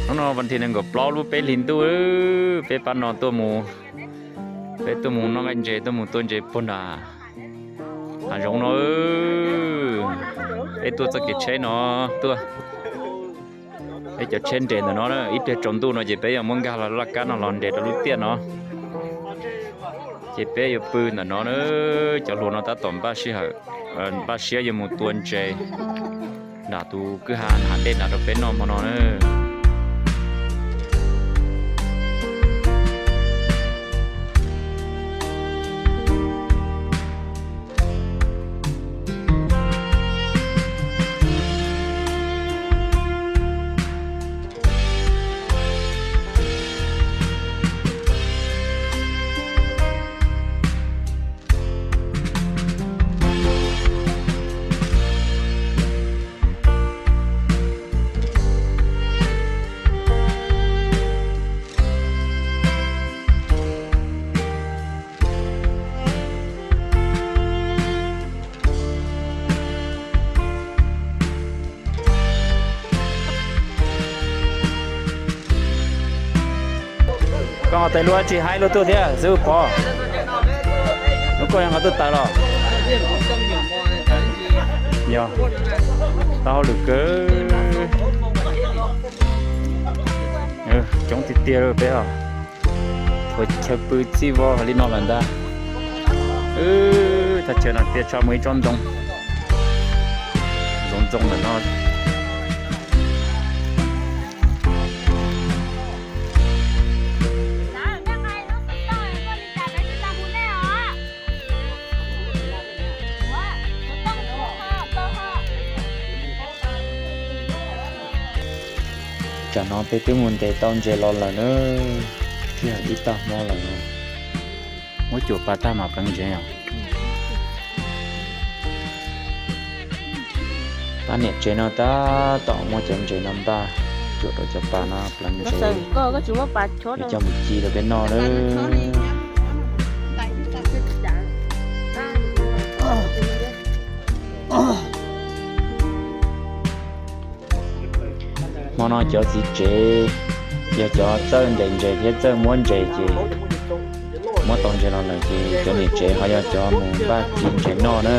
Hnub no vas thiv nees nkaum plaub lub peb hlis ntuj, peb pab no tuaj mus, peb tuaj mus noj nqaij ntses, tuaj mus tua ntses puag nram hav zoov no. Peb tuaj txoj kev tsheb no tuaj, peb cov tsheb nres ntawm no, ib pliag tsaus ntuj no ces peb yuav muab nkag laj kab no los nres rau lub tiaj no. Ces peb yuav pw ntawm no na, cov hluas no tab tom npaj sij hawm, npaj siab yuav mus tua ntses nram tus kwj ha nram dej nram rau peb noj hmo no na. Koj tes lub tsis haib lub tuaj thiab xwb pov. Lub koj yog nqa tuaj taws los? Yog, tau hauj lwm kawg. Coob tiag tiag li peb os. Thaum chaw pw txij vog li no lawm ntag. Thaj chaw no tiaj tshaj muaj ib tsob ntoo, ntoo ntxoo ntawm no. Tsam no peb twb mus ntes tau ntses los lawm na, twb yog ib tag hmo lawm. Muab cuam pas tag mam pleev ntses os. Pab niam tsev no tab tom muab cov ntses no npaj cuam rau cov pas no pleev ntses, coj mus ci rau peb noj na. Hmo no cov txiv tsev yog cov txawj ntes ntses thiab txawj muab ntses ces muab tau ntses los lawm ces cov niam tsev ho yog cov mus npaj ci ntses noj na.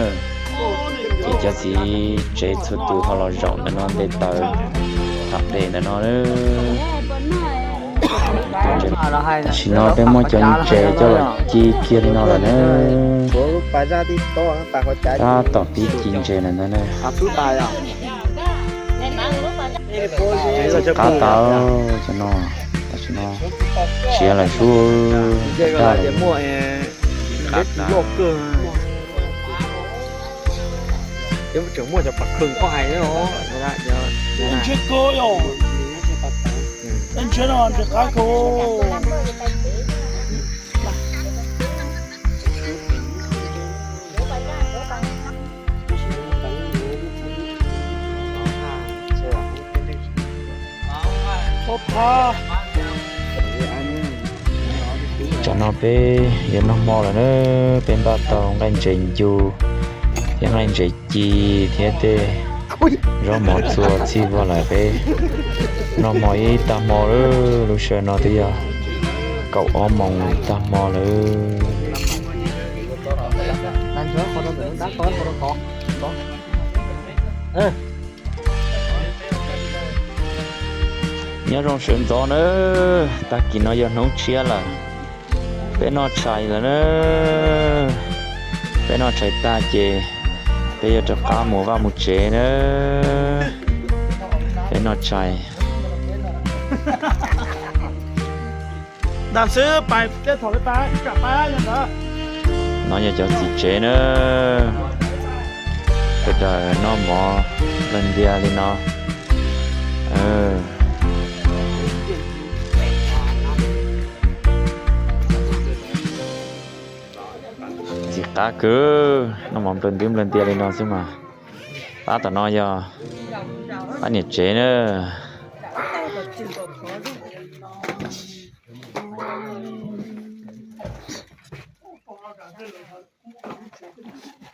Ces cov txiv tsev txhua tus ho los zaum ntawm no nte taws tham pem ntawm no. Tam sim no peb muab cov ntses coj los ci kiag li no lawm na. Tab tom pib ci ntses lawm ntag na. Txiv qab tau cov no, tam sim no siav lawm sub, daj lawm. Tsam no peb yuav noj hmo lawm na, peb npaj tau nqaij ntses ncu thiab nqaij ntses ci thiab tej zaub mov txhua txhij vog lawm, peb noj hmo ib tag hmo lawm. Lub sij hawm no twb yog kaum ob moos ib tag hmo lawm. Nyob zoo sawv ntxov nawb, tag kis no yog hnub tshiab lawm, peb noj tshais lawm na. Peb noj tshais tag ces peb yuav rov qab mus vaj mus tsev na. Peb noj tshais. No yog cov txiv tsev na, sawv daws noj mov nplawg ntias li no. Ntxim qab kawg, noj mov nplawg ntwb nplawg ntias li no xwb mas. Pab tom no yog pab niam tsev na.